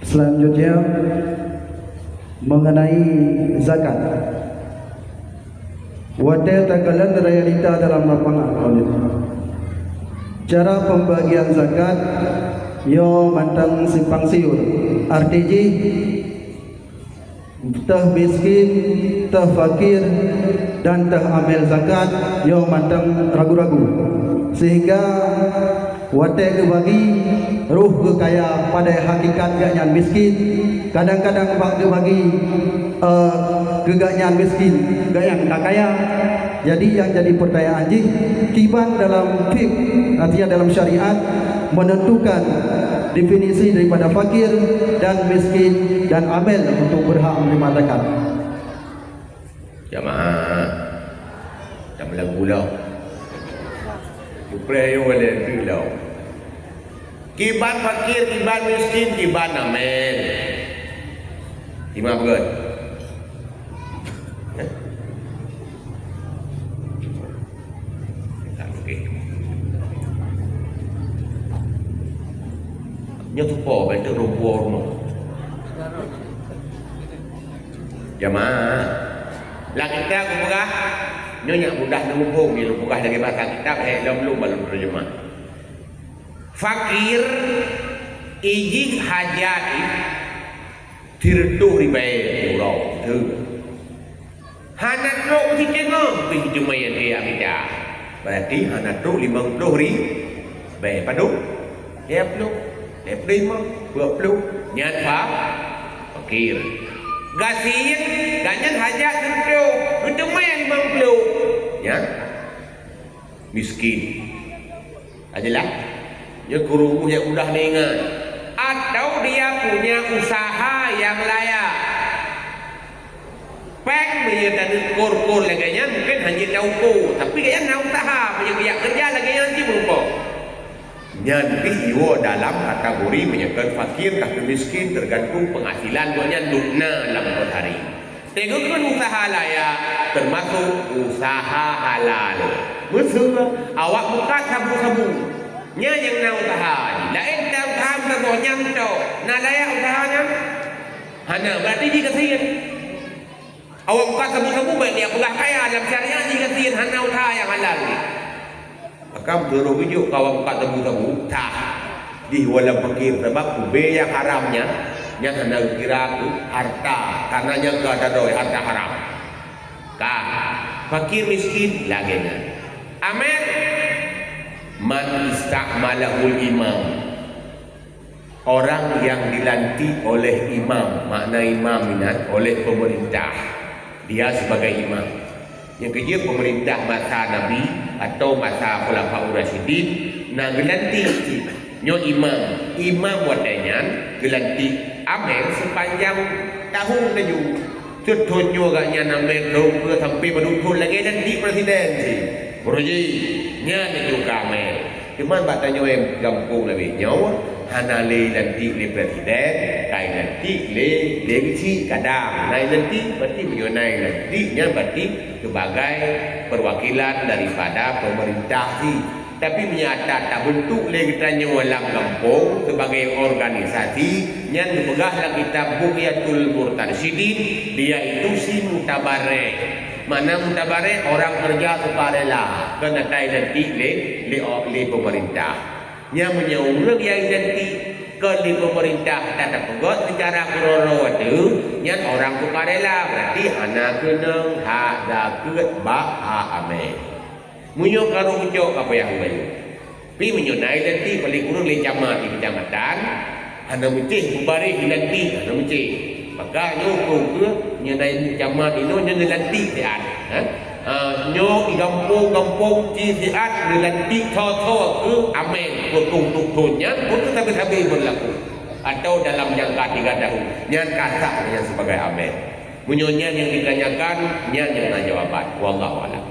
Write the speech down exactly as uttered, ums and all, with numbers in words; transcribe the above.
Selanjutnya, mengenai zakat. Watée takalon realita dalam lapangan, cara pembagian zakat nyoe mantong simpang siur. Arti jih, teuh miskin, teuh fakir, dan teuh amel zakat nyoe mantong ragu-ragu. Sehingga watée geubagi, roh geukaya padahai hakikat gobnyan miskin. Kadang-kadang bak geubagi, eh, keu gobnyan miskin, gobnyan ka kaya. Jadi nyang jadi pertanyaan jih, kiban dalam fik, artinya dalam syariat, menentukan definisi daripada fakir dan miskin dan amel untuk berhak menerima zakat. Jamaah. Dah meulang gula. Cupreh yo walé gula. Kiban fakir, kiban miskin, kiban amel. Lima belas. Eh? Tak oke. Nyoe tupo bentuk rumput rumah. Jamaah. Lam kitab geupeugah, nyoe nyak mudah neumuphom, nyoe geupeugah lagée bahasa kitab, eh, lom lom baru terjemah. Fakir, ijih hajat, sireutôh ribée uroe, teuh. Hana trok siteungoh pih teuma nyang kaya mita. Berarti hana trok limong ploh ribée padub? Lhée ploh, lhée ploh limong, dua ploh. Nyan fa-, fakir. Gasien, gobnyan hajat sireutôh, geuteumé limong ploh. Nyan miskin. Ka jelas? Nyoe guru nyang mudah neuingat. Atau dia punya usaha yang layak. Péng meunyoe taneuk kor-kor lagée nyan mungken hana jeuet tauko, tapi gobnyan na usaha, meunyoe geujak keureuja lagée nyan cit meurumpok. Nyan pih jiwoe dalam kategori meunyoe kon fakir ka keu miskin, tergantung penghasilan gobnyan duek na lam per hari. Teungku kheun usaha layak, teumasok usaha halal. Meuseu awak buka sabu-sabu. Nyan nyang na usaha. Laén tan usaha meusaboh nyang tok. Na layak usaha nyan? Hana, berarti jih gasien. Awak buka sabu-sabu, bék dia peugah kaya, lam syariat jih gasien, hana usaha nyang halal jih. Maka meunurot geujok kawan buka sabu-sabu, tah. Jih walau fakir, sabab ubé nyang haram nyan, nyan hana geukira keu harta, karena nyan ka tadoi harta haram. Ka, fakir miskin lagée nyan. Amel, man ista'malahul imam. Orang yang dilantik oleh imam, makna imam inan oleh pemerintah, dia sebagai imam. Nyang keujeuet pemerintah masa Nabi atau masa Khulafaur Rasyidin na geulantik cit. Nyoe imam, imam watée nyan geulantik amel sepanjang tahun laju. Teuthon nyoe gobnyan amel lheueh sampai padub thon lagée lantik presiden cit. Uroe jih nyan laju ka amel. Teuma bak tanyoe gampông leubeh nyoe, hana lé lantik lé presiden, kai lantik lé, lé geuchik kadang. Nai lantik, berarti meunyoe nai lantik, nyan berarti sebagai perwakilan daripada pemerintah jih. Tapi meunyoe ata tabentuk lé geutanyoe lam gampông sebagai organisasi, nyan geupeugah lam kitab Bughyatul Murtasyidin, yaitu si mutabarek. Makna mutabarek, orang kerja sukarela, kon ata lantik lé, lé, lé pemerintah. Nyan meunyoe ureuëng nyang identik kon lé pemerintah, tatapeugöt seucara keudroe-droe ateueh, nyan orang sukarela, berarti hana keunong hak zakeuet bak hak amé. Meunyoe karu ucok ka payah ubayeue. Pi meunyoe na identik paléng kureueng lé camat di kecamatan, hana meucéh, mubareh identik, hana meucéh. Maka nyoe keu-keu nyoe na camat inoe nyoe neulantik siat, ha? Ah, nyoe di gampông-gampông ci siat neulantik tho-tho keu amé, peutueng-tueng nyan, peutueng sabe-sabe beurlaku. Atau dalam jangka tiga tahun, nyan ka sah nyan sibagai amé. Meunyoe nyan nyang ditanyakan, nyan nyang na jawaban. Wallahu a'lam.